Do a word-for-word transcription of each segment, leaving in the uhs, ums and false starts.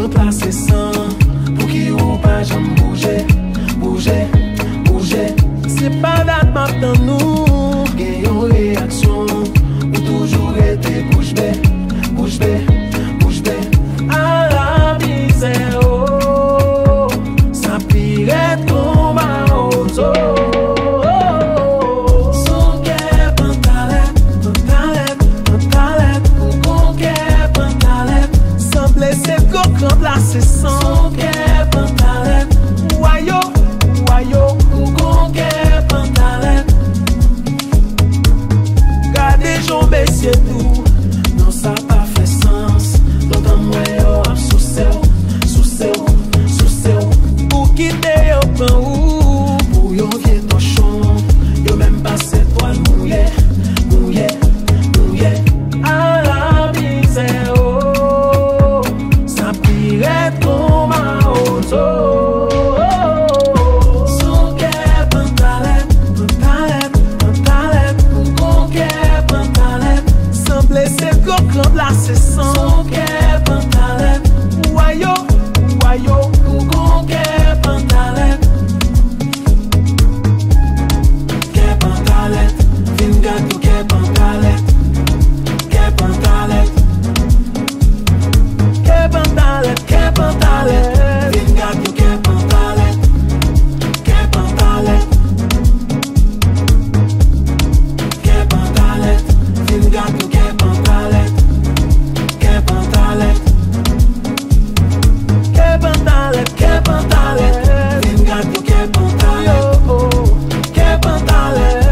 Plase san, pouki ou pa janm bouje, bouje, bouje? Se pa dat m ap tann ou. Gen yon reyaksyon, ou toujou rete bouch be, bouch be, bouch be. Ala mizè, oh, sa pi rèd kon mawozo. Son kè pantalèt, pantalèt, pantalèt, ou gon kè pantalèt. Sanble se gwo kran plase san. Son kè pantalèt. Wayo, wayo, ou gon kè pantalèt. Gade jan w mesye tou. Non, sa pa fè sans. Lontan m wè yo ap souse w, souse w, souse w. Ou kite yo pran ou pou yon vye tòchon. Yo menm pase twal mouye, mouye, mouye. Ala mizè, oh, sa pi rèd kon mawozo. Son kè pantalèt, pantalèt, pantalèt, ou gon kè pantalèt. Sanble se gwo kran plase san. Son kè pantalèt. Wayo, wayo, ou gon kè pantalèt. Kè pantalèt, vin gad yon kè pantalèt. Kè pantalèt. Kè pantalèt, kè pantalèt. Vin gad yon kè pantalèt. Kè pantalèt. Kè pantalèt, vin gad yon kè pantalèt. Kè pantalèt. Kè pantalèt, kè pantalèt. Vin gad yon kè pantalèt. Kè pantalèt.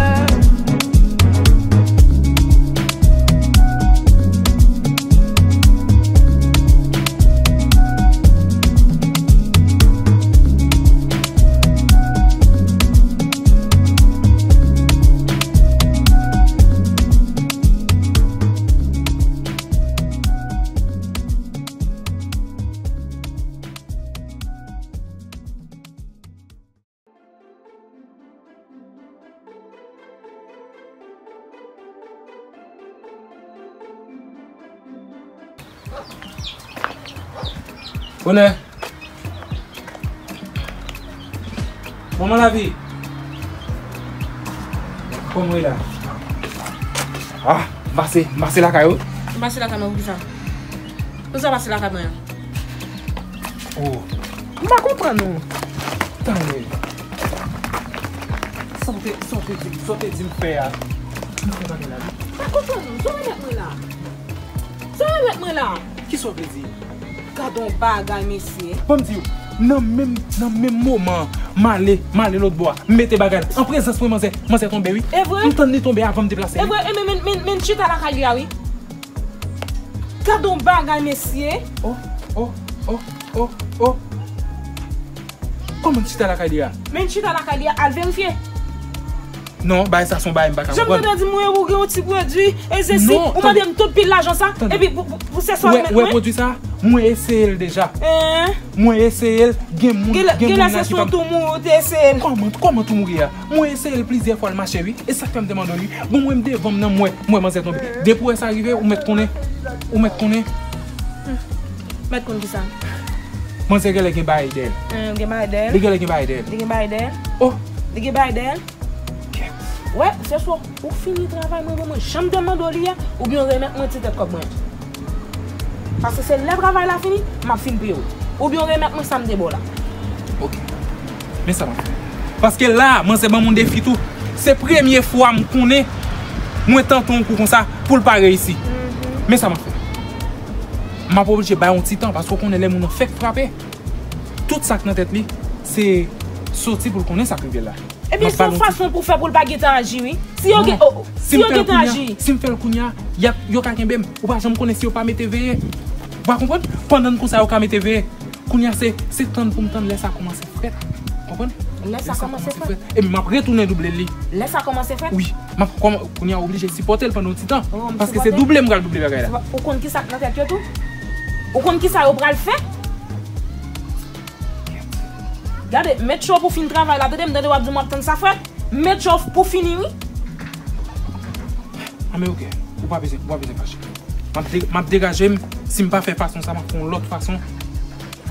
Bonè. Manman lavi. Kòman w ye la? Ah, m pase, m pase lakay ou. M pase lakay mwen pou kisa? Pou sa pase lakay mwen an? Oh. M pa konprann ou. Tande. Sa w te, sa w te di, sa w te di m fè a. M fè bagay la, wi. M pa konprann ou. Sa w remèt mwen la? Sa w remèt mwen la? Kisa w vle di? Gad on bagay, mesye. Ban m di w, nan menm, nan menm moman, m ale, m ale lòt bò a. M mete bagay la. An prezans mwen, manzè, manzè tonbe, wi. E vre? M tann li tonbe avan m deplase, wi. E vre, e men, men, men, men chita lakay li a, wi. Gad on bagay, mesye. Oh, oh, oh, oh, oh. Kòman chita lakay li a? Men chita lakay li a, al verifye. Non, bagay sa se yon bagay m pa ka konprann. Jan m tande di mwen ou gen yon ti pwodui, e se si, ou mande m tout pil lajan sa, epi pou, pou, pou se sa ou remèt mwen? Wè pwodui sa, mwen eseye l deja. Mwen eseye l, gen moun, gen moun la ki pa. Genlè se sou tou mouri ou te eseye l. Kòman, kòman tou mouri a? Mwen eseye l plizyè fwa, l mache, wi. E sa k fè m te mande w, wi. Bon, mwen m devan m nan, m wè, m wè manzè tonbe. Depi w wè sa rive, ou mèt konnen. Ou mèt konnen. Mèt konn kisa? Manzè genlè gen bagay dèyè l. Gen bagay dèyè l? Li genlè gen bagay dèyè l. Li gen bagay dèyè l? Oh! Li gen bagay dèyè l? Kèt. Wè, se swa ou fini travay mwen ban mwen jan m te mande w li a, oubyen w remèt mwen ti tèt kòb mwen an. Paske se lè travay la fini, m ap fin peye w. Oubyen w remèt mwen sa m te ba w la. Ok. Men sa m ap fè. Paske la, manzè ban m yon defi tou. Se premye fwa m konnen mwen tante yon kou konsa pou l pa reyisi. Men sa m ap fè. M ap oblije bay yon ti tan, paske w konnen lè moun nan fèk frape, tout sa k nan tèt li, se soti pou l konnen sa k rive l la. Ebyen, se yon fason pou fè pou l pa gentan aji, wi. Si yo gen, oh, si yo gentan aji. Si m fè l kounye a, y ap, yo ka kenbe m. Ou pa janm konnen si yo pa mete veye. Ou pa konprann? Pandan n konsa, yo ka mete veye. Kounye a, se, se tann pou m tann lè sa kòmanse fèt. Konprann? Lè sa kòmanse fèt. Epi m ap retounen double li. Lè sa kòmanse fèt? Wi. M ap kòman-, kounye a, oblije sipòte l pandan yon ti tan. Paske se double m pral double bagay la. Ou konn kisa k nan tèt yo tou? Ou konn kisa yo pral fè? Gade, met cho pou fin travay la, tande, m tande w ap di m w ap tann sa fèt. Met cho pou fini, wi. Anben, ok. Ou pa bezwen, ou pa bezwen fache. M ap de-, m ap degaje m. Si m pa fè fason sa, m ap fè yon lòt fason.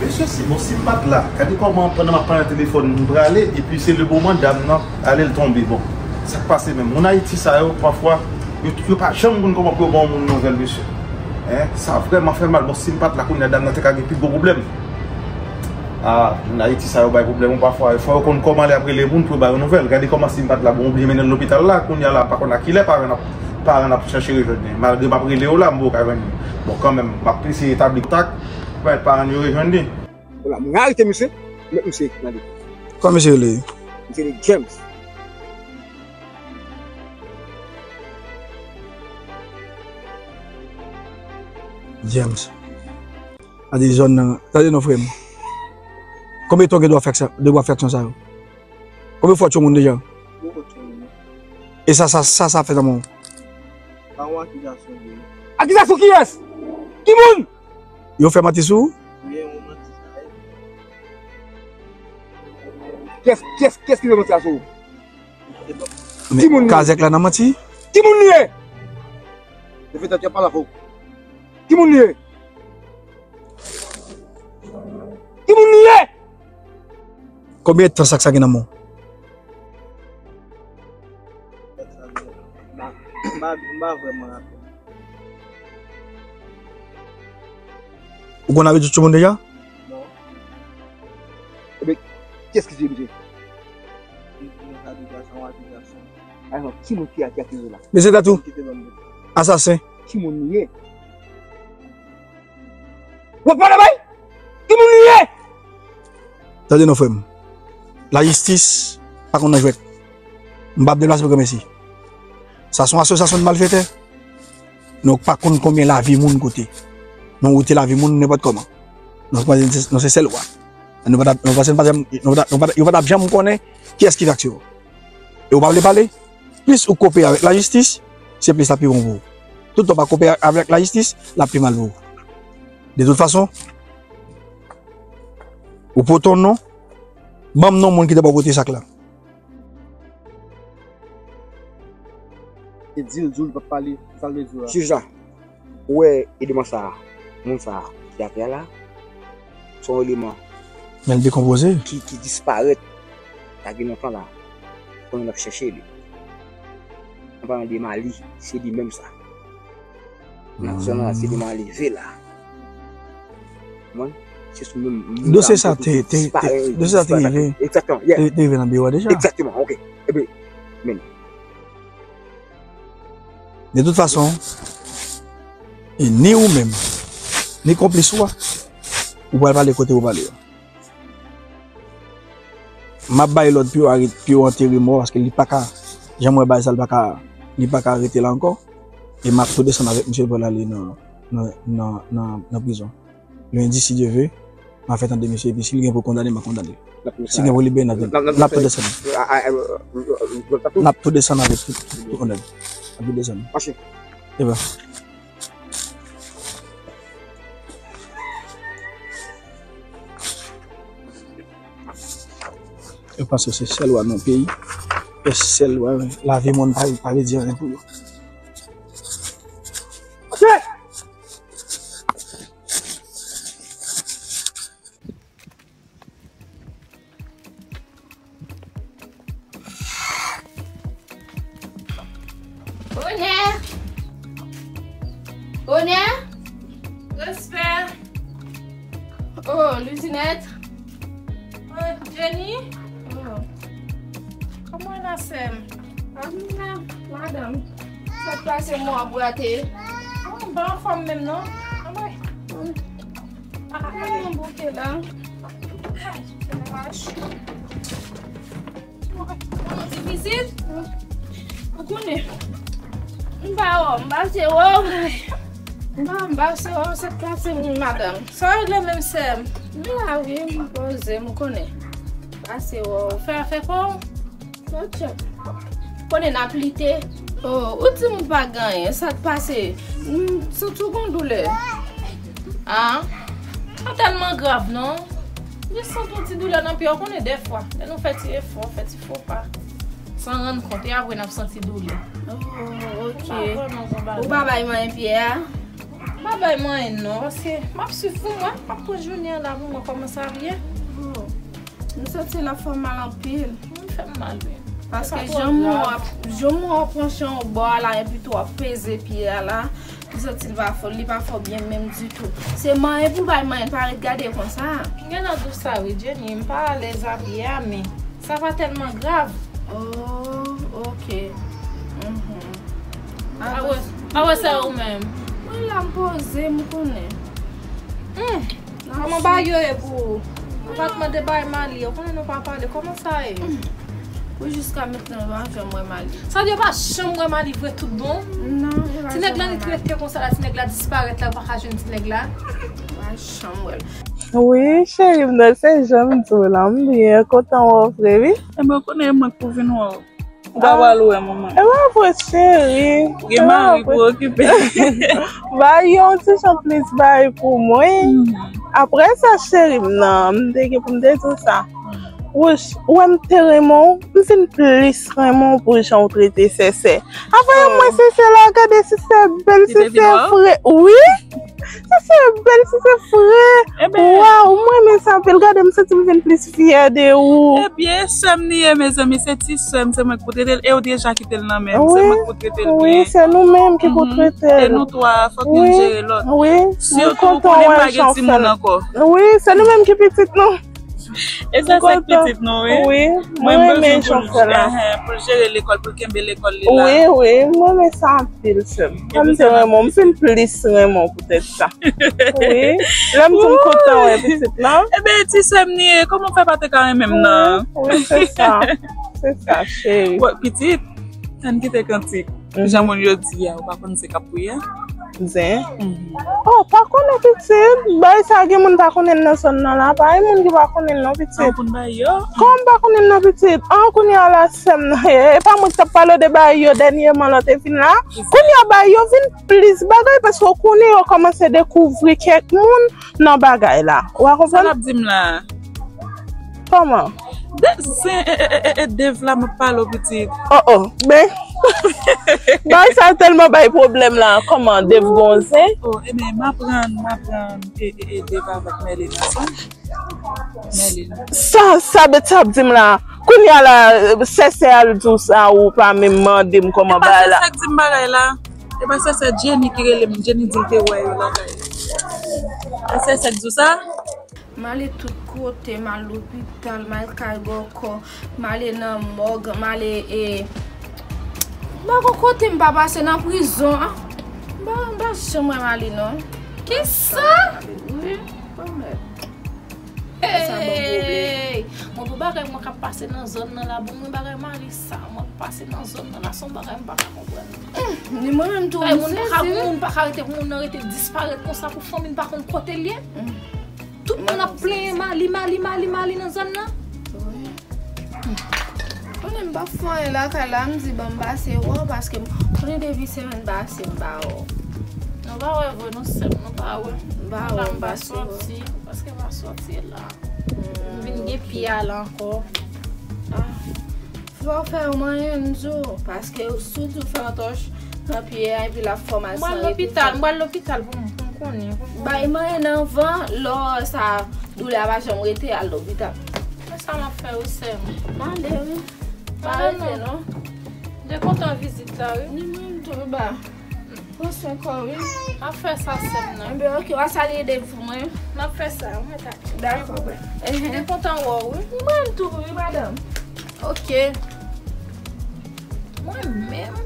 Mesye, si, bon, si m pa t la, gade kòman pandan m ap pale nan telefòn, m prale, epi se le moman dam nan ale, l tonbe. Bon, sa k pase menm? Moun Ayiti sa yo, pafwa, yo, yo pa janm konn kòman pou yo ba yon moun nouvèl, mesye. Hein, sa vrèman fè mal. Bon, si m pa t la kounye a, dam nan te ka gen pi gwo pwoblèm. Ah, moun Ayiti sa yo bay pwoblèm, wi, pafwa. Fò yo konn kòman lè y ap rele moun pou yo ba yo nouvèl. Gade kòman si m pa t la, bon, oblije mennen l lopital la, kounye a la, m pa konn a kilè paran ap, paran ap chache rejwenn li. Malgre m ap rele yo la, m poko ka jwenn li. Bon, kanmenm, m ap eseye etabli kontak, pèmèt paran yo rejwenn li. Vwala, moun arete misye, met misye nan depo. Kòman misye rele? Misye rele James. James. A di zòn nan. Tande non, frè m. Konbyen tan w gen dwa fè sa, dwa fè aksyon sa yo? Konbyen fwa w tchon moun deja? Poko tchon moun. E sa, sa, sa, sa fè nan men w? Pa yon akizasyon vre. Akizasyon kiyès? Ki moun? Yo fè manti sou ou? Wi, yon manti sa ye. Kiyès, kiyès, kiyès ki fè manti a sou ou? Ki moun li ye? Kazèk la nan manti? Ki moun li ye? Dezenfektan ki ap pale avè w. Ki moun li ye? Ki moun li ye? Konbyen tan sak sa gen nan men w? M pa, m pa vrèman raple. Ou konn avèk tout moun deja? Non. Ebyen, kiyès ki tiye misye? Ki moun ki tiye gason, w a di gason. Alò, ki moun ki, ki akize la? Mesye Tatou. Ki te ban m. Asasen. Ki moun li ye? W ap pale bay? Ki moun li ye? Tande non, frè m. Lajistis pa konn nan jwèt. M p ap deplase pou granmesi. Sa se yon asosyasyon de malfetè. Nou pa konn konbyen lavi moun koute. Nou wote lavi moun nenpòt kòman. Nou se, nou se sèl wa. Nou pa t ap, nou panse nou pa t ap janm, nou pa t ap, nou pa t ap, yo pa t ap janm konnen kiyès ki t ak yo. E ou pa vle pale? Plis ou kopere avèk lajistis, se plis l ap pi bon pou ou. Tout tan w pa kopere avèk lajistis, l ap pi mal pou ou. De tout fason, ou pote yon non, ban m non moun ki te ba w pote sak la. E di l, di w li p ap pale, se sa l vle di w la. Jij la, ou wè eleman sa a, moun sa a ki atè a la, se yon eleman Men l dekonpoze. Ki, ki disparèt. Sa gen lontan la. Konnen n ap chèche li. An palan de Mali, se li menm sa. Nan zòn nan, se li m a leve la. Konprann? Se sou menm moun sa. Dosye sa te, te, te, dosye sa te rive. Egzakteman, yeah. Te, te rive nan biwo a deja. Egzakteman, ok. Ebyen, men. De tout fason, e ni ou menm, ni konplis ou a, ou pral pale kote ou pale a. M ap bay lòd pou yo arete, pou yo antere mò, paske li pa ka, jan m wè bagay sa, li pa ka, li pa ka rete la ankò. E m ap tou desann avèk misye pou l ale nan, nan, nan, nan, nan prizon. Lendi, si Dye ve, m a fè tande misye, epi si l gen pou kondane, m a kondane l. Si gen pou libere, n ap, n ap tou desann. N ap tou desann avèk tout, tout, tout kondane. N ap tou desann. Mache. E ben. Yo panse se sèl wa nan peyi. E sèl wa, lavi moun pa, pa vle di anyen pou yo. Onè! Onè! Respè! Oh, Luzinèt! Oh, Jenny! Oh. Kòman w ye la, sè m? Ah, m la, madanm. Sa k pase, mwen ap rate? Ah, m pa anfòm menm, non. Anmwey. Ah, ah, ah, mwen bouke la. Ay, se mach. Mwen difisil. Ou konnen. M pa wè w, m pase wè w. M pa, m pase wè w, sa k pase, madanm? Sa w regle menm, sè m? M la wi, m poze m, ou konnen. Pase wè w. Fè afè pa w. Konnen n ap lite. Oh, ou di m ou pa gen anyen, sa k pase? M santi w gon doulè. Ah, pa tèlman grav non. Jis santi yon ti doulè nan pye, ou konnen dèfwa, lè nou fè ti efò, fè ti fo pa, san rann kont, e apre n ap santi doulè. Oh, ok. Pa vrèman gon bagay. Ou pa bay manyen pye a? M pa bay manyen non, paske m ap swiv pou mwen, m ap pran jounen an la pou mwen kòman sa ap ye. Oh. M santi l ap fè w mal anpil. Li fè m mal, wi. Paske jan mwen ap, jan mwen ap pran chan w bò a la, epi tou w ap peze pye a la, m santi l pa fè, li pa fè w byen menm ditou. Se manyen pou bay manyen, pa ret gade konsa. M gentan di w sa, wi, Jenny, m pa alèz ap ye a, men sa pa tèlman grav. Oh, ok. Mhm. Ah, wè, ah, wè, se ou menm. Mwen la, m poze, m konnen. Hmm. Kòman bagay yo ye pou ou? Ou pa t mande bay Mali, ou konnen nou pa pale, kòman sa ye? Pou jiska mentnan, yo pa janm wè Mali. Sa di yo pa janm wè Mali vre tout bon? Non, yo pa janm wè Mali. Ti nèg la, li t rete konsa la, ti nèg la disparèt la, ou pa ka jwenn ti nèg la? Yo pa janm wè l. Wi, cheri m nan, se jan m di w la, m byen kontan wè w vre, wi. Ebyen, ou konnen e mwen k pou vin wè w. Ou pa pral wè manman. E pa vre, cheri. Ou gen mari pou okipe. Bay yon ti jan plis bay pou mwen. Mhm. Apre sa, cheri m nan, m te gen pou m te di w sa. Mhm. Wouch, ou wè m te renmen w, m vin plis renmen w pou jan w trete Sèsè. Apa yon mwen Sèsè la, gade Sèsè bèl, Sèsè fre. Wi. Sèsè bèl, Sèsè fre. Waw, mwen renmen sa anpil. Gade, m santi m vin plis fyè de ou. Ebyen, sè m li ye, mezanmi, se ti sè m, se mwen k pou trete l, e w deja kite l nan men m, se mwen k pou trete l byen. Wi, se nou menm ki pou trete l. E nou twa, fòk youn jere lòt. Wi, mwen kontan wè jan w fè l. Wi, se nou menm ki pitit nou. E sa, se pitit nou, wi. Wi, mwen renmen jan w fè la. Pou l jere lekòl, pou l kenbe lekòl li la. Wi, wi, mwen renmen sa anpil, sè m. Kòm te renmen w, m fin plis renmen w poutèt sa. Wi, lè m di m kontan wè pitit lan. Ebyen, ti sè m li ye, kòman w fè pa te ka renmen m nan? Wi, se sa. Se sa, cheri. Pitit, ann kite kantik. Jan moun yo di a, ou pa konn se k ap priye? Zen. Oh, pa konnen pitit. Bay sa gen moun pa konnen nan zòn nan la. Pa gen moun ki pa konnen non pitit. An konn bay yo. Kòman pa konnen non pitit? An kounye a la sè m nan. E pa mwen ki t ap pale de bay yo dènyèman lè w te vin la. Kounye a bay yo vin plis bagay paske w konnen yo kòmanse dekouvri kèk moun nan bagay la. Ou a konprann? Sa l ap di m la? Kòman? Dev, se, e, e, e, e, Dev la m ap pale w pitit. Oh, oh, ben. Bay sa tèlman bay pwoblèm la. Kòman, Dev gon zen? Oh, ebyen, m aprann, m aprann, e, e, e, Dev avèk Merlin ansanm. Merlin. Sa, sa bèt sa ap di m la. Kounye a la, Sèsè al di w sa, ou pa menm mande m kòman bagay la. E pa Sèsè k di m bagay la. E pa Sèsè, Jenny ki rele m. Jenny di l te wè yo lakay. E Sèsè k di w sa? M ale tout kote, m al lopital, m al kay bòkò, m ale nan mòg, m ale, e, m pa gon kote m pa pase nan prizon, a. M pa, m pa janm wè Mali, non. Kisa? Wi, kòmèt. Sa ban m pwoblèm. Hey! Mwen pou bagay mwen k ap pase nan zòn nan la, bon, mwen bagay Mali sa, mwen ap pase nan zòn nan la, se yon bagay m pa ka konprann. Ni mwen menm tou, m sezi. Moun pa ka, moun pa ka rete, moun nan rete disparèt konsa pou fanmi n pa konn kote l ye. Tout moun ap plenyen Mali, Mali, Mali, Mali nan zòn nan. Wi. Konnen m p ap fè anyen lakay la, m di ban m pase wè w, paske m konnen depi semèn pase m pa wè w. Nou pa wè vre, nou sèm, nou pa wè. M pa wè, m pa soti, paske m pa soti la. M vin gen pye ale ankò. Ah. Fò w fè w manyen, m di w, paske w sou di w fè antòch nan pye a, epi l ap fè w mal san repete. M pral lopital, m pral lopital pou m, pou m konnen, pou m konnen. Bay manyen nan van, lè w wè sa, doulè a pa janm rete, al lopital. Men sa m ap fè wi, sè m. Ale wi. Pa rete non. M te kontan vizit la wi. Ni mwen tou, ba. Pran swen kò w wi. M ap fè sa, sè m nan. Enben, ok, w a salye Dev pou mwen. M ap fè sa, ou mèt ale. Dakò, bye. M te kontan wè w wi. Mwen tou wi, madanm. Ok. Mwen menm,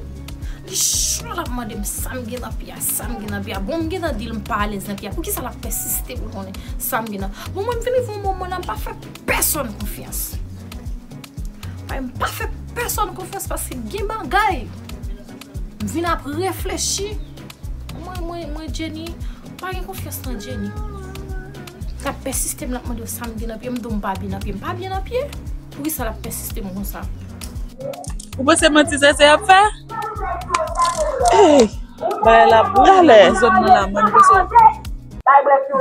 li cho l ap mande m sa m gen nan pye a, sa m gen nan pye a. Bon, m gentan di l m pa alèz nan pye a. Poukisa l ap pèsiste pou l konnen sa m gen nan? Bon, mwen m vin rive yon moman la, m pa fè pèsonn konfyans. Bay, m pa fè pèsonn konfyans paske gen bagay. M vin ap reflechi. Mwen, mwen, mwen, Jenny, m pa gen konfyans nan Jenny. L ap pèsiste m, l ap mande w sa m gen nan pye m, m di w m pa byen nan pye m. M pa byen nan pye? Poukisa l ap pèsiste m konsa? Ou panse manti Sèsè ap fè? Hey! Bagay la bon nan zòn nan la, mwen m panse.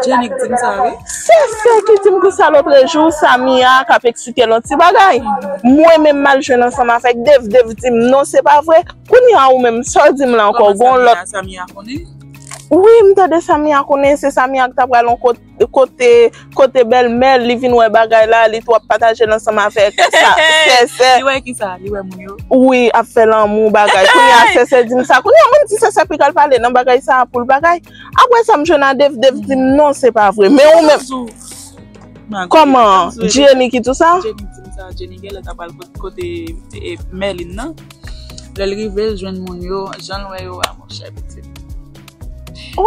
Jenny k di m sa, wi. Se, se ki di m konsa lòt jou, Samia k ap eksplike l yon ti bagay. Mwen menm m al jwenn ansanm avèk Dev, Dev di m non, se pa vre. Kounye a ou menm, sa w di m la ankò, gon lòt. Samia konnen? Wi, m tande Samia konnen, se Samia k ta pral yon kote, kote, kote bèlmè l, li vin wè bagay la, li tou ap pataje l ansanm avèk sa, Sèsè. Li wè kisa? Li wè moun yo? Wi, ap fè lanmou bagay. Kounye a, Sèsè di m sa. Kounye a, mwen m di Sèsè pi k al pale nan bagay sa pou l bagay. Apre sa, m jwenn a Dev, Dev di m non, se pa vre. Men ou menm, kòman? Jenny ki di w sa? Jenny di m sa, Jenny genlè ta pral kot-, kote, e, Merlin nan. Lè l rive, l jwenn moun yo, jan l wè yo a, monchè, pitit.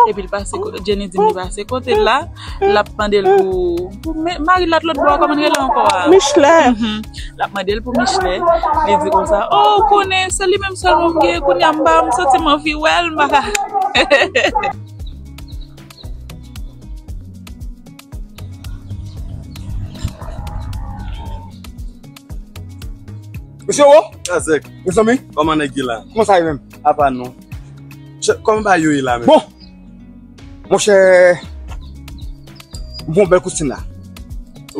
Epi l pase ko-, Jenny di m li pase kote l la, l ap mande l pou, pou me-, mari l la t lòt bò a, kòman l rele ankò a? Michelet. Mhm. L ap mande l pou Michelet. Li di konsa, "Oh, ou konnen, se li menm sèlman m gen, kounye a m pa, m santi m anvi wè l, m pa ka." Mesye wo! Azèk. Mezanmi. Kòman nèg ye la? Kòman sa ye menm? Apa non. Chè, kòman bagay yo ye la menm? Bon! Monchè, m pran yon bèl koustin la.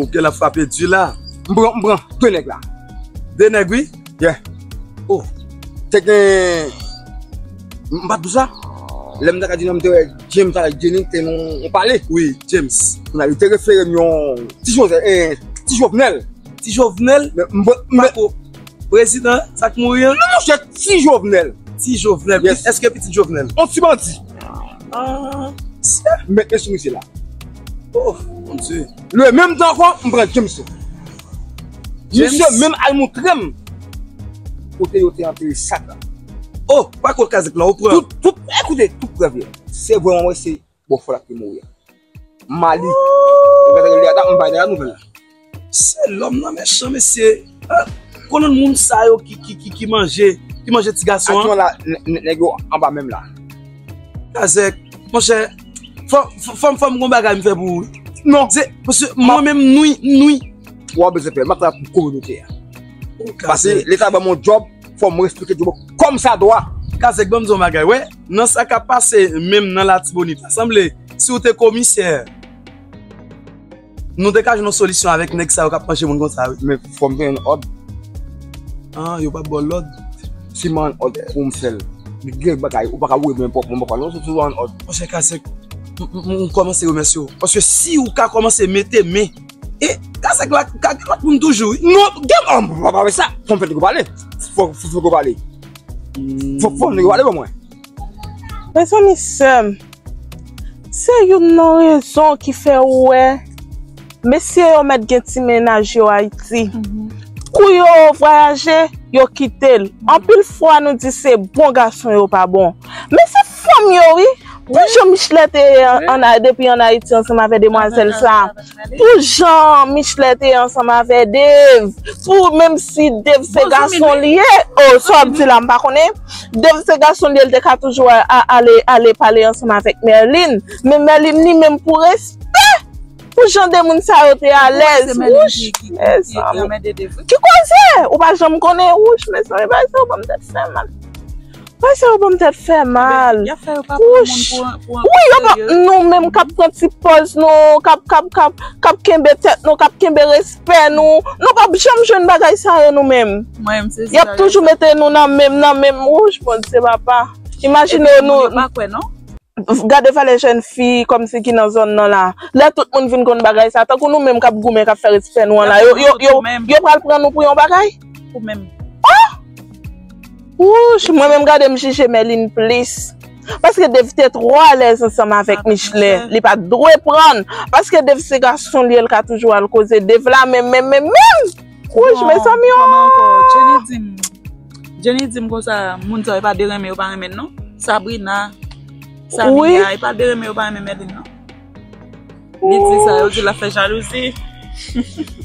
Ok, l ap frape di la. M pran, m pran de nèg la. De nèg, wi. Yeah. Oh. Te gen, m pa t di w sa? Lè m ta ka di non, m te wè James avèk Jenny te nan yon pale. Wi, James. Kounye a, li te refere m yon Ti Jozè, eh, Ti Jovenel. Ti Jovenel? Men, m, m, Pako. Prezidan, sa k mouri an? Non, monchè, Ti Jovenel. Ti Jovenel. Yes. Èske pitit Jovenel? On ti bandi. Ah, se. Mèt men sou misye la. Oh, mon Dieu. Le menm tan ankò, m pran James. James? Misye menm al montre m kote yo te antere sak la. Oh, pa kot kazèk la, ou pran. Tout, tout, ekoute, tout prèv yo. Se vre, mwen wè se bòfò la ki mouri a. Mali. Ou gade li ata, m bay la nouvèl la. Se lòm nan mechan, mesye. Ah, konnen moun sa yo ki, ki, ki, ki manje, ki manje ti gason an. Aktyèlman la, n-, n-, nèg yo anba menm la. Kazèk, monchè, fò, fò, fò, fò m gon bagay m fè pou ou, wi. Non. Se, paske mwen menm, nwi, nwi. W ap bezwen fè, m ap travay pou kominote a. Paske Leta ban m yon djòb, fò m respekte djòb kòm sa dwa. Kazèk, ban m di w yon bagay, wè, nan sa k ap pase menm nan Latibonit la, sanble, si w te komisè, nou te ka jwenn yon solisyon avèk nèg sa yo k ap panche moun konsa, wi. Men fò m te jwenn òd. Ah, yo pa ba w lòd? Si m jwenn òd pou m fè l, gen bagay, ou pa ka woule men pwòp mwen, papa, non, si w jwenn òd. Monchè Kazèk, m, m, m kòmanse remèsye w. Paske si w ka kòmanse mete men, e Kazèk la, ka gen lòt moun toujou, wi. Non, gen, oh, m pa pale sa. Fò m fè nèg yo pale. Fò, fò, fò nèg yo pale. Fò, fò nèg yo pale pou mwen. Mezanmi, sè m, se youn nan rezon ki fè ou wè mesye yo mèt gen ti mennaj yo Ayiti. Kou yo vwayaje, yo kite l. Anpil fwa nou di se bon gason yo pa bon. Men se fanm yo, wi. Pou jan Michelet te ye an, an, depi ann Ayiti ansanm avè demwazèl sa. Pou jan Michelet te ye ansanm avè Dave. Pou, menm si Dave se gason li ye. Oh, sa w ap di la, m pa konnen. Dave se gason li ye, li te ka toujou a, a, ale, ale pale ansanm avèk Merlin. Men Merlin li menm pou respè. Pou jan de moun sa yo te alèz. Wouch, mezanmi. Ki koze? Ou pa janm konnen, wouch, mezanmi, bagay sa yo ban m tèt fè mal. Bagay sa yo ban m tèt fè mal. Wouch. Wi, yo pa, nou menm k ap pran ti pòz nou, k ap, k ap, k ap, k ap kenbe tèt nou, k ap kenbe respè nou. Nou p ap janm jwenn bagay sa yo nou menm. Y ap toujou mete nou nan menm, nan menm. Wouch, Bondye papa. Imajine w, nou. Gade valè jèn fi kòmsi ki nan zòn nan la. Lè tout moun vin konn bagay sa, tankou nou menm k ap goumen, k ap fè respè nou an la, yo, yo, yo, yo pral pran nou pou yon bagay? Ou menm. Oh! Wouch, mwen menm gade m jije Merlin plis. Paske Dave te twò alèz ansanm avèk Michelet. Li pa t dwe pran. Paske Dave se gason li ye, l ka toujou al koze Dave la, men, men, men, men. Wouch, mezanmi, oh! Jenny di m, Jenny di m konsa, moun sa yo pa de renmen yo pa renmen l non. Sabrina, Samia, yo pa de renmen yo pa renmen Merlin non. Li di sa, yo di l ap fè jalouzi.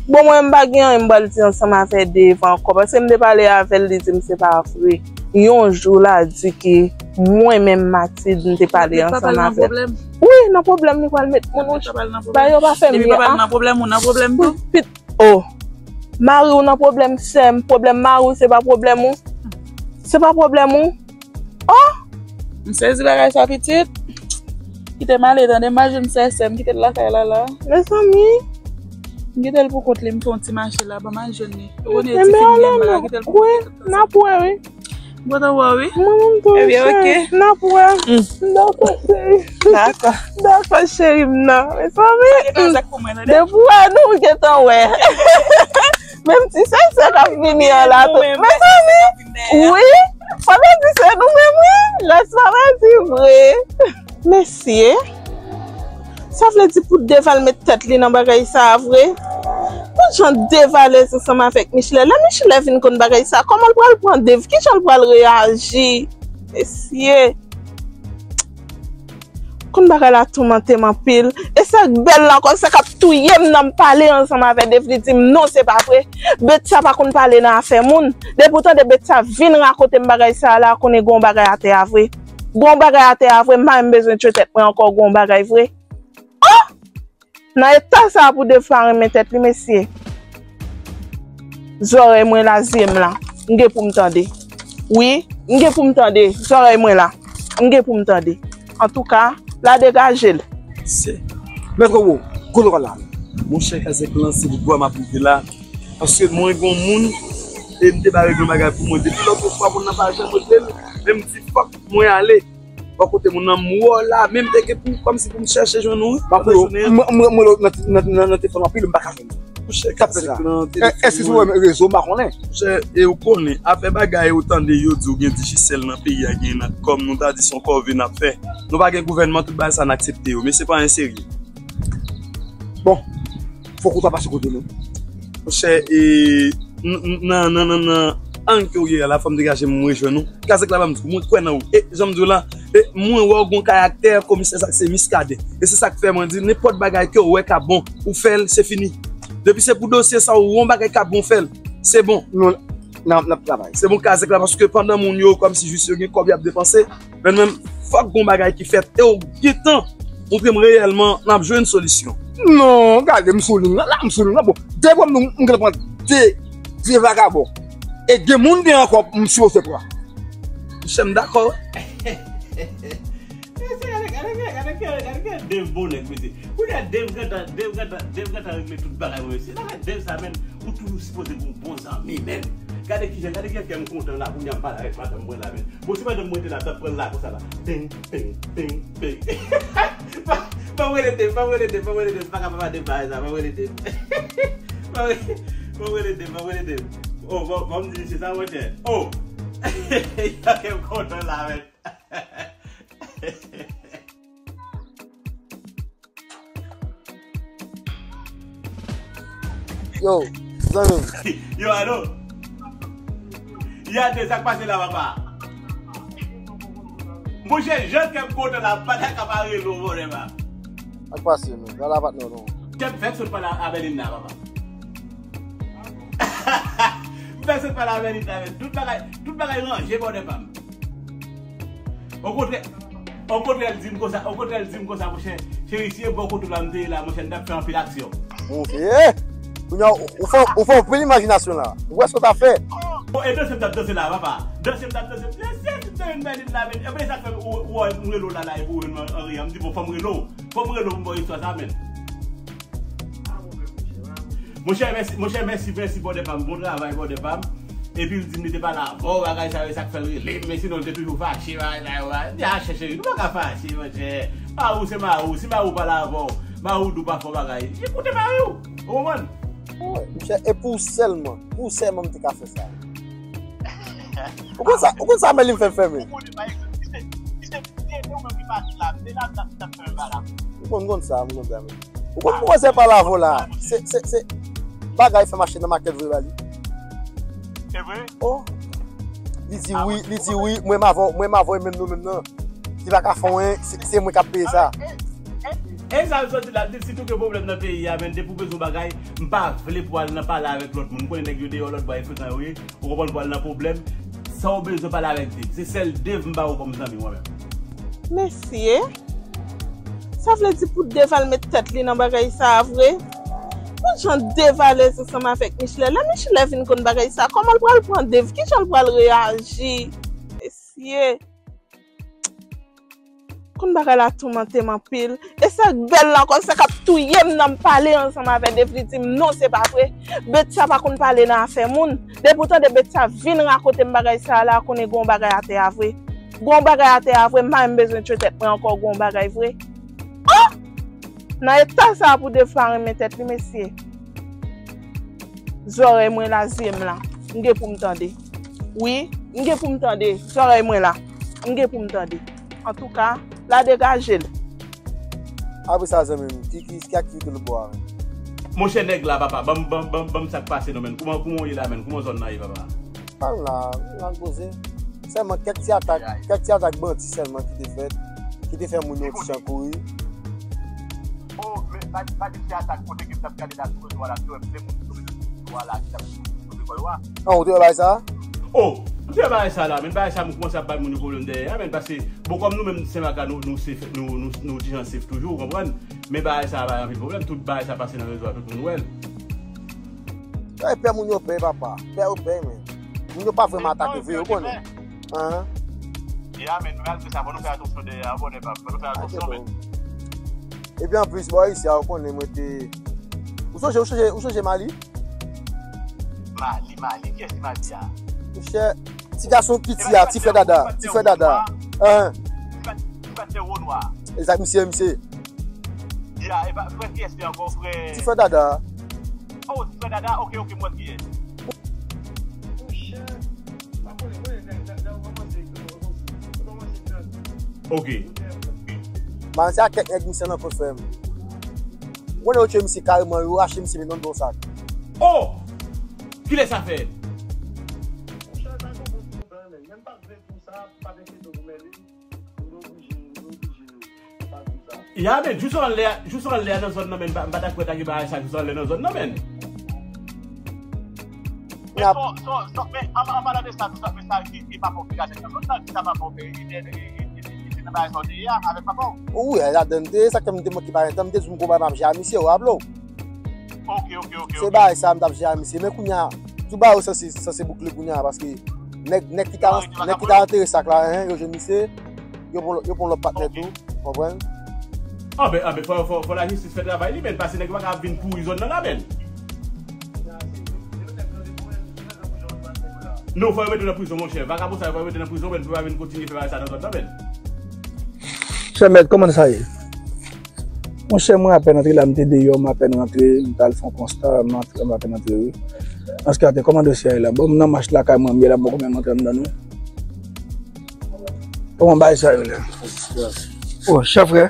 Bon, mwen, m pa gen anyen m pral di ansanm avè Dave ankò, paske m te pale avè l, li di m se pa vre. Yon jou, l a di ke mwen menm, Matilde, m te pale ansanm avè l. Wi, nan pwoblèm, li pral met moun, wouch. Ba yo pa fè m byen, ah. Depi papa l nan pwoblèm, ou nan pwoblèm tou. Oh, mari w nan pwoblèm, sè m. Pwoblèm mari w, se pa pwoblèm ou. Se pa pwoblèm ou. Oh! M sezi bagay sa, pitit. Kite m ale, tande, m al jwenn sè, sè m, kite l lakay la, la. Mezanmi. M kite l pou kont li, m fè yon ti mache la, ban m al jwenn li. Ou konnen ti fi m gen, m pa ka kite l pou kont li. Wi, n ap wè, wi. M kontan wè w, wi. Mwen menm tou, cheri. Ebyen, ok. N ap wè. Dakò, cheri. Dakò. Dakò, cheri m nan. Mezanmi. Depi w wè nou, m gentan wè. Menm ti sensè k ap vini an la tou. Mezanmi. Wi. Fò nou di se nou menm, wi. Rès pa mèsi vre. Mesye, sa vle di pou Dave al met tèt li nan bagay sa a vre? Pou jan Dave alèz ansanm avèk Michelet, lè Michelet vin konn bagay sa a, kòman l pral pran Dave? Kijan l pral reyaji? Mesye, konn bagay la toumante m anpil. E sa k bèl la ankò, sa k ap touye m nan m pale ansanm avè Dave, li di m non, se pa vre. Bèt sa pa konn pale nan afè moun. Depi w tande bèt sa vin rakonte m bagay sa a la, konnen gon bagay atè a vre. Gon bagay atè a vre, m pa menm bezwen tchwe tèt mwen ankò, gon bagay vre. Oh! Nan eta sa a pou Dave pa renmen tèt li, mesye. Zòrèy mwen la, zye m la. M gen pou m tande. Wi, m gen pou m tande. Zòrèy mwen la. M gen pou m tande. Antouka, la degaje l. Se. Mèt Wo, gwo lokal la. Monchè, Kazèk lan, se pou bwa m ap rive la. Paske mwen gen yon moun, e m te ba regle yon bagay pou mwen. Depi lòt fwa, moun nan pa janm regle l, men m di, "Fòk mwen ale bò kote moun nan, m wè w la, men m te gen pou, kòmsi pou m chèche jwenn ou, wi." M ap wè w, mwen, mwen, mwen, nan, nan, nan, nan telefòn anpil, m pa ka jwenn ou. Monchè, k ap fèt la? Èske se wè rezo, m pa konnen. Monchè, e ou konnen, afè bagay ou tande yo di w gen Digicel nan peyi a, gen Natcom, nou ta di se yon kòve n ap fè. Nou pa gen gouvènman, tout bagay sa n aksepte yo, men se pa anyen serye. Bon, fòk ou ta pase kote nou. Monchè, e, n-, n-, nan, nan, nan, nan, ang ke w ye a la, fò m degaje m, mwen jwenn ou. Kazèk la, ban m di w, mwen kwè nan ou. E, jan m di w la, e, mwen wè w gon karaktè komisè sa k se Miskaden. E se sa k fè mwen di, nenpòt bagay ke w wè k ap bon, ou fè l, se fini. Depi se pou dosye sa, ou wè yon bagay k ap bon, fè l. Se bon. Nou, n ap, n ap travay. Se bon, Kazèk la, paske pandan moun yo, kòmsi jis yo gen kòb y ap depanse, men menm, fòk gon bagay ki fèt. E w gentan montre m reyèlman n ap jwenn solisyon. Non, gade m sou liy nan, la m sou liy nan. Bon, depi m, m gentan pran de, de vagabon. E de moun gen ankò m sipoze pran. Monchè, m dakò, wi. Mesye, gade, gade, gade, gade, gade, gade Dave bon nèg, mesye. Kounye a Dave gentan, Dave gentan, Dave gentan regle tout bagay, mesye. Bagay Dave sa, menn, ou toujou sipoze gen yon bon zanmi, menn. Gade kijan, gade kijan kè m kontan la, kounye a m pale avèk madanm mwen la, menn. Bon, si madanm mwen te la, m t ap pran l la konsa la. Peng, peng, peng, peng. Pa, pa rele Dave, pa rele Dave, pa rele Dave. M pa ka pa Dave bagay sa, pa rele Dave. Pa rele, pa rele Dave, pa rele Dave. Oh, bon, bon, m di misye sa, monchè. Oh! Kè m kontan la, menn. Yo, zanmi m. Yo, alo. Yande, sa k pase la, papa? Monchè, jan kè m kontan la, pa ta ka pa rele w, monchè, pa. Sa k pase, men? Gade la patnè w, non. Kè m fèk sot pale a Berlin la, papa. M fèk sot pale a Berlin la, men. Tout bagay, tout bagay ranje, bòdè pa m. Okontrè, okontrè, l di m konsa, okontrè, l di m konsa, monchè, cheri, si e bò kote w la m te ye la, monchè, n t ap fè anpil aksyon. Ok. Kounye a, ou, ou fè, ou fè anpil imajinasyon la. Ou wè sa w ta fè. Bon, e danse m t ap danse la, papa. Danse m t ap danse. Lè se si te vin Berlin la, men. E ben, sa k fè ou, ou wè m rele w la, la, epi ou jwenn mwen an ri a. M di, bon, fò m rele w. Fò m rele w pou m ba w istwa sa, men. Monchè, mèsi, monchè, mèsi, mèsi, bòdè pa m. Bon travay, bòdè pa m. Epi l di m li te pale avè w, bagay sa yo, sa k fè l rele m, men sinon l te toujou fache, bagay sa yo, bagay. M di, a, chèche, nou pa ka fache, monchè. Mari w se mari w, si mari w pale avè w, mari w di w pa fè w bagay, ekoute mari w, ou konprann? Wi, monchè, e pou w sèlman, pou w sèlman m te ka fè sa. Ou konn sa, ou konn sa Merlin fè m fè, men? Ou konn, ou konn sa, m konn sa, men. Ou konn pwofesè pale avè w la. Se, se, se bagay fè mache nan makèt vre ba li. Se vre? Oh. Li di wi, li di wi, mwen m avè w, mwen m avè w, menm nou menm nan. Li pa ka fè anyen, se, se mwen k ap peye sa. E sa m sot di la, m di sitou gen pwoblèm nan peyi a, men depi w bezwen yon bagay, m pa vle pou w al nan pale avèk lòt moun. M konnen nèg yo deyò lòt bò e frekan yo ye. Ou konprann, pou al nan pwoblèm, sa w bezwen pale avèk Dave. Se sèl Dave m ba ou kòm zanmi mwen menm. Mesye, sa vle di pou Dave al met tèt li nan bagay sa a vre? Pou jan Dave alèz ansanm avèk Michelet, lè Michelet vin konn bagay sa a, kòman l pral pran Dave? Kijan l pral reyaji? Mesye. Konn bagay la toumante m anpil. E sa k bèl la ankò, sa k ap touye m nan m pale ansanm avè Dave, li di m non, se pa vre. Betya pa konn pale nan afè moun. Depi w tande Betya vin rakonte m bagay sa a la, konnen gen yon bagay atè a vre. Gen yon bagay atè a vre, m pa menm bezwen tchwe tèt mwen ankò, gen yon bagay vre. Oh! Nan eta sa a pou Dave pa renmen tèt li, mesye. Zòrèy mwen la, zye m la. M gen pou m tande. Wi, m gen pou m tande. Zòrèy mwen la. M gen pou m tande. Antouka, la degaje l. Apre sa, zanmi m, ki, ki, ki aktivite lòt bò a, menm? Monchè nèg la, papa, ban m, ban m, ban m, ban m sa k pase non, menm. Kouman, kouman w ye la, menm? Kouman zòn nan ye, papa? Pa m la, m la poze. Sèlman kèk ti atak, kèk ti atak bandi sèlman ki te fèt, ki te fè moun yo ti jan kouri. Oh, men pa, pa di se atak kote ke m t ap gade la sou rezo a la, m te wè plizyè moun sou rezo sosyo a la ki t ap sou lekòl yo a. An, ou te wè bagay sa a? Oh, m te wè bagay sa a la, men bagay sa a m kòmanse ap bay moun yo pwoblèm dèyè a, men paske, bon, kòm nou menm Senmaka, nou, nou safe, nou, nou, nou ti jan safe toujou, ou konprann? Men bagay sa a pa anpil pwoblèm, tout bagay sa a pase nan rezo a, tout moun wè l. Ay, pè moun yo pè, papa. Pè yo pè, men. Moun yo pa vrèman atake vre, ou konnen. An? Ya, men nou pral fè sa, fò nou fè atansyon dèyè a, bòdè pa m. Fò nou fè atansyon, men. Epi anplis, bò isi a, ou konnen mwen te. Ou sonje, ou sonje, ou sonje Mali? Mali, Mali, kiyès ki Mali a? Monchè, ti gason piti a, ti frè Dada, ti frè Dada. Hein. Ti frè, ti frè Tèwo Nwa. Egzak, misye, misye. Ya, e pa, frè kiyès li ankò, frè? Ti frè Dada. Oh, ti frè Dada, ok, ok, m wè kiyès. Ok. Manzè a kèk nèg misye nan kont frè m. Ou konnen yo tchwe misye kareman, yo rache misye men nan do sak. Oh! Kilè sa fèt? Ya, men, jous anlè, jous anlè nan zòn nan, men, m pa, m pa ta kwè ta gen bagay sa jous anlè nan zòn nan, men. Men, an, an palan de sa, tou sa, men sa ki, ki pa bon ki kazèk nan zòn nan, ki sa pa bon, e, e, e, e, e, e, nan bagay sa w te ye a, avèk papa w? Wi, ladan m te, sa k fè m te manke bay tan, m te di w m gon bagay m ap jere a misye, w raple w? Ok, ok, ok, ok. Se bagay sa m t ap jere a misye, men kounye a, tout bagay yo sanse, sanse boukle kounye a, paske nèg, nèg ki ta, nèg ki ta antere sak la, hein, yo jwenn misye, yo pran, yo pran lòt patnè tou, konprann? Ah ben, ah ben, fò, fò, fò lajistis fè travay li, men, paske nèg yo pa ka ap vin pouri zòn nan la, men. Non, fò yo mete w nan prizon, monchè. Vagabon sa yo, fò yo mete w nan prizon, men, pou yo pa vin kontinye fè bagay sa nan zòn nan, men. Chè mèt, kòman sa ye? Monchè, mwen apèn antre la, m te deyò, m apèn rantre, m t al fè yon konsta, m antre, m apèn antre, wi. Anskate, kòman dosye a ye la? Bon, m nan mach lakay mwen, m ye la, m poko menm antre anndan, non. Kòman bagay sa yo la? Oh, chè frè.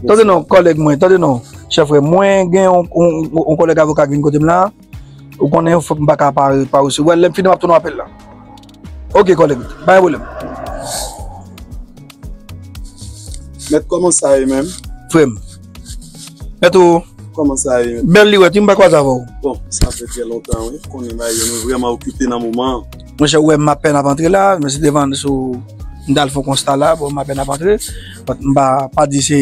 Tande non, kòlèg mwen, tande non, chè frè. Mwen gen yon, yon, yon kòlèg avoka ki vin kote m la. Ou konnen, fòk m pa ka pa, pa resevwa l. Lè m fini, m ap tounen apèl la. Ok, kòlèg, pa gen pwoblèm. Mèt, kòman sa ye menm? Frè m. Mèt ou? Kòman sa ye menm? Bèl li wè, ti m pa kwaze avè w. Bon, sa fè trè lontan, wi. Konnen bagay yo, nou vrèman okipe nan moman an. Monchè, ou wè m apèn ap antre la, men se devan sou, m t al fè yon konsta la, bon, m apèn ap antre. But m pa, pa di se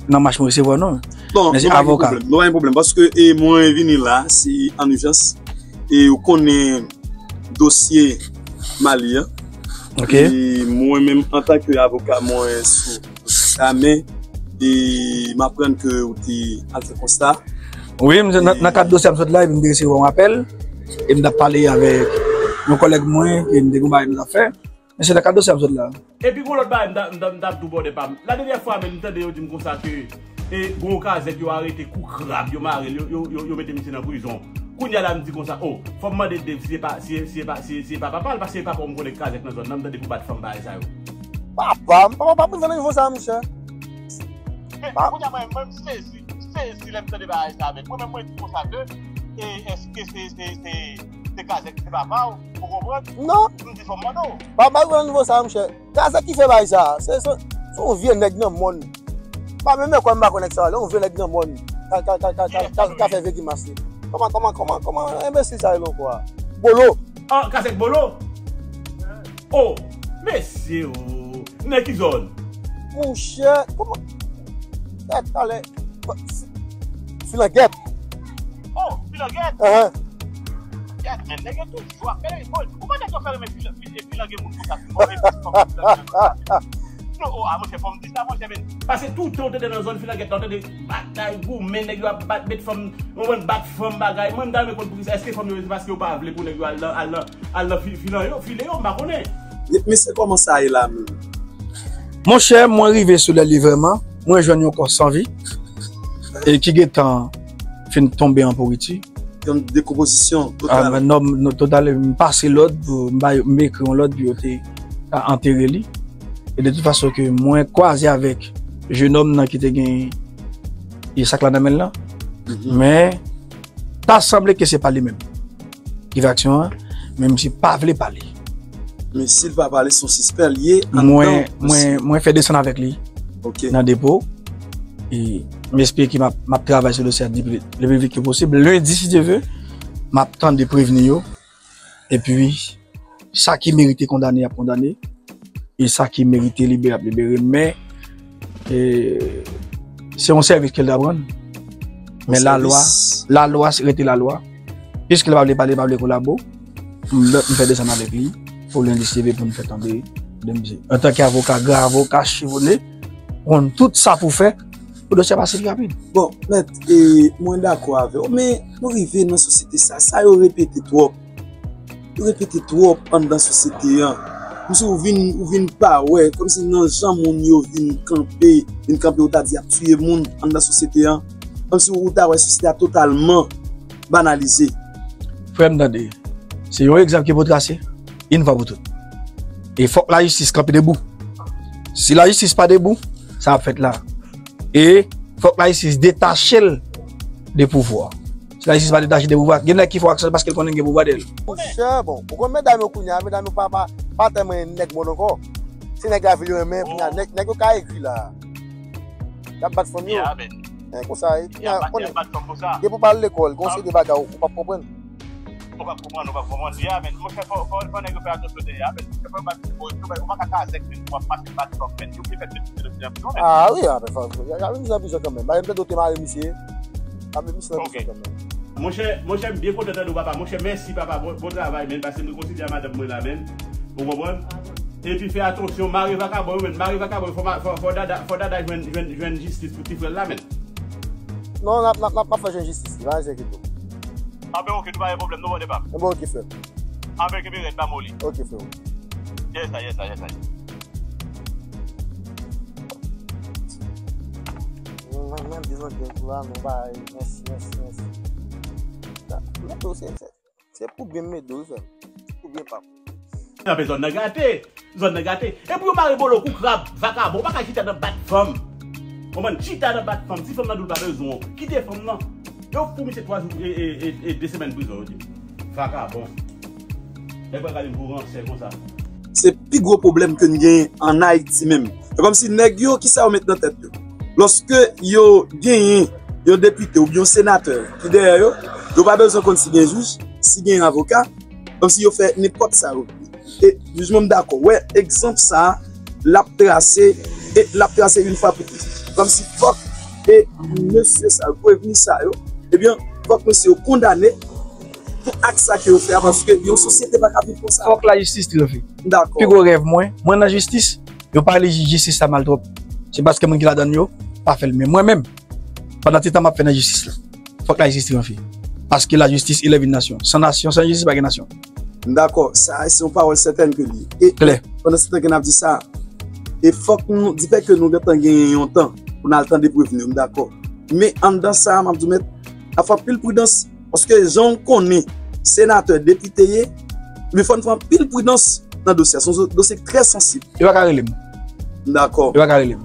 nan mach mwen resevwa, non. Bon, men se avoka. Nou pa gen pwoblèm, nou pa gen pwoblèm, paske, e, mwen vini la, se an ijans. E ou konnen dosye Mali an. Ok. E mwen menm, antanke avoka, mwen sou dosye sa, men, e m aprann ke ou te al fè konsta. Wi, m, nan, nan kad dosye a m sot la, epi m te resevwa yon apèl, e m t ap pale avèk yon kòlèg mwen, e m te gon bagay nou t ap fè. Men se nan kad dosye a m sot la. Epi gon lòt bagay, m ta, m ta, m t ap di w bòdè pa m. La dènyè fwa menm, m tande yo di m konsa ke, e, gon kazèk yo arete kou krab, yo mare l, yo, yo, yo, yo mete misye nan prizon. Kounye a la, m di konsa, oh, fò m mande Dave si se pa, si, si se pa, si, si se pa papa l, paske se papa w m konnen k kazèk nan zòn nan, m tande pou bat fanm bagay sa yo. Papa m, papa pa pou nan nivo sa, monchè. Men, kounye a mwen, mwen, m sezi, m sezi lè m tande bagay sa avèk. Mwen menm, mwen di konsa ke, e, èske se, se, se, se kazèk se papa w? Ou konprann? Non. M di fò m mande w. Papa yo nan nivo sa, monchè. Kazèk ki fè bagay sa. Se, se, se yon vye nèg nan mòn. Pa menm lè kwè m pa konn nèg sa, yon vye nèg nan mòn. Ka, ka, ka fè vye grimas li. Kòman, kòman, kòman, kòman enbesil sa rele ankò a? Bolo. Ah, kazèk Bolo? Oh, mesye, oh. Nèg ki zòn? Monchè, kòman? Talè. Filangèt. Oh, Filangèt? Ahan. Gad, men nèg yo toujou ap fè, bon, kouman nèg yo fè renmen Fil-, Fil-, Filangèt moun konsa, pi move moun konsa, Filangèt konsa? Non, oh, ah, monchè, fò m di sa, monchè, men. Paske toutan w tande nan zòn Filangèt la, w tande batay, goumen, nèg yo ap bat, met fanm, w konprann, bat fanm, bagay. Mwen, m ta renmen konn poukisa, èske fanm yo, se paske yo pa vle pou nèg yo al nan, al nan, al nan fi-, filan yo, file yo, m pa konnen. Mesye, kòman sa ye la menm? Monchè, mwen rive sou lè li vrèman, mwen jwenn yon kò san vi, e ki gentan fin tonbe an pouriti. Yon dekonpozisyon total. Ah, men non, non, total, m pase lòd pou, m bay, m ekri yon lòd pou yo te ka antere li. E de tout fason ke mwen kwaze avèk jenòm nan ki te gen, e sak la nan men l lan. Mhm. Men, ta sanble ke se pa li menm ki fè aksyon an, men misye pa vle pale. Men si l pa pale, se yon sispè l ye anndan. Mwen, mwen, mwen fè desann avèk li nan depo. E m espere ke m ap, m ap travay sou dosye a le pli, le pli vit ke posib. Lendi, si Dye ve, m ap tande prevni yo. Epi, sa ki merite kondane, y ap kondane. E sa ki merite libere, y ap libere. Men, e, se yon sèvis ke l t ap rann. Men lalwa, lalwa rete lalwa. Piske l pa vle pale, pa vle kolabo, m, m fè desann avèk li pou lendi, si Dye ve, pou n fè tande de misye. Antanke avoka, gran avoka, chevone, konn tout sa pou fè. Pou dosye a pase pi rapid. Bon, mèt, e, mwen dakò avè w, men nou rive nan sosyete sa, sa yo repete twòp. Yo repete twòp anndan sosyete an. Kòmsi ou vin, ou vin pa wè, kòmsi nan jan moun yo vin kanpe, vin kanpe, ou ta di ap tiye moun anndan sosyete an. Kòmsi ou ta wè sosyete a totalman banalize. Frè m, tande, se yon egzanp ki pou trase, yon fwa pou tout. E fòk lajistis kanpe debou. Si lajistis pa debou, sa ap fèt la. E fòk lajistis detache l de pouvwa. Si lajistis pa detache de pouvwa, gen nèg ki fè aksyon paske l konnen gen pouvwa dèyè l. Monchè, bon, ou konn medam yo kounye a, medam yo pa, pa, pa tèlman nèg mòd ankò. Se nèg lavil yo renmen, kounye a, nèg, nèg yo ka egri la. Y ap bat fanm yo. Yeah, men. Hein, konsa, e, y ap bat, y ap bat fanm konsa. Depi w pa al lekòl, gen yon seri de bagay ou, ou p ap konprann. Ou p ap konprann, ou p ap konprann. Yeah, men, monchè, fò, fò, fò nèg yo fè atansyon de, yeah, men, monchè, fò yo bat, fò, fò, ou pa ka kazèk, men, w ap pase bat fanm, men, yo vle fè pèt de pèt de pèt. Ah wi, ah, men, fò, y a, y a yon bizan kanmenm. Bagay m tande w te mare misye. Ap misye nan bizan kanmenm. Monchè, monchè, m byen kontan tande w, papa. Monchè, mèsi, papa. Bon, bon travay, men, paske m konsidere madanm mwen la, men. Ou konprann? Epi fè atansyon, mare vakabon yo, men. Mare vakabon yo, fò, fò, fò Dada, fò Dada jwenn, jwenn, jwenn jistis pou ti frè l la, men. Non, n ap, n ap, n ap, n ap fè jwenn jistis li, pa enkyete w. Anben, oke, nou pa gen pwoblèm, nou bon depa. Anben, oke, frè. Anben, kenbe rèd, pa moli. Oke, frè. Yes, sir, yes, sir, yes, sir. Mwen, mwen, mwen bezwen gen tou la, nou bay, mèsi, mèsi, mèsi. Mwen tou, se, se, se pou byen m ede w, frè m. Se pou byen pa m. Anben, zòn nan gate. Zòn nan gate. E pou yo mare bolo kou krab, vakabon, ou pa ka chita nan bat fanm. Konprann? Chita nan bat fanm. Si fanm nan di w l pa bezwen w, kite fanm nan. Yo fout misye twa jou, e, e, e, e de semèn prizon, yo di m. Vakabon. Nèg pral gade m pou ransè konsa. Se pi gwo pwoblèm ke n genyen ann Ayiti menm. Se kòmsi nèg yo, kisa yo met nan tèt yo? Lòske yo genyen yon depite oubyen yon senatè ki dèyè yo, yo pa bezwen konn si gen jij, si gen avoka, kòmsi yo fè nenpòt sa yo vle. E jijman m dakò. Wè, egzanp sa a, l ap trase, e l ap trase yon fwa pou tout. Kòmsi fòk, e mesye sa yo, prevni sa yo, ebyen, fòk mesye yo kondane pou ak sa ke yo fè a, paske yon sosyete pa ka viv konsa. Fòk lajistis tranche. M dakò. Pi gwo rèv mwen, mwen nan jistis, yo pale jistis la mal twòp. Se paske moun ki ladann yo pa fè l. Men mwen menm, pandan ti tan m ap fè nan jistis la, fòk lajistis tranche. Paske lajistis elèv yon nasyon. San nasyon, san jistis, pa gen nasyon. M dakò, sa se yon pawòl sètèn ke li ye. E klè, pandan se tan ke n ap di sa, e fòk nou, difè ke nou gentan genyen yon tan pou n al tande prevni yo, m dakò. Men anndan sa, m ap di w mèt, ap fè anpil pridans. Paske jan w konnen senatè, depite ye, li fò n fè anpil pridans nan dosye a. Se yon dosye ki trè sansib. Yo pa ka rele m. M dakò. Yo pa ka rele m.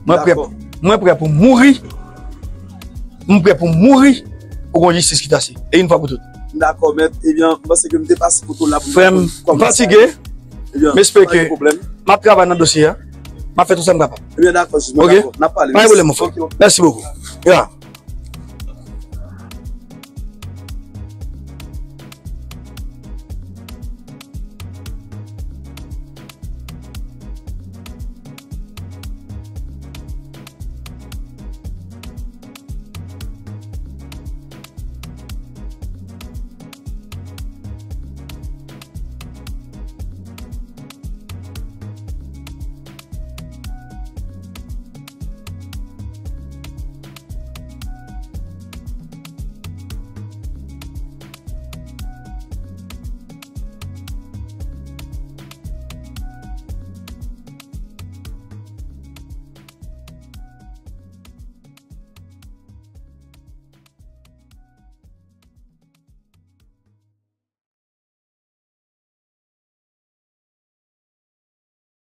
Mwen prè, mwen prè pou mouri. Mwen prè pou mouri pou gon jistis ki trase. E yon fwa pou tout. M dakò, mèt. Ebyen, m panse ke m te pase kote w la pou m... Frè m, m fatige. M espere ke m ap travay nan dosye a. M ap fè tout sa m kapab. Ebyen, dakò, jis mwen dakò. N ap pale. Pa gen pwoblèm, mon frè. Mèsi bokou. Ya.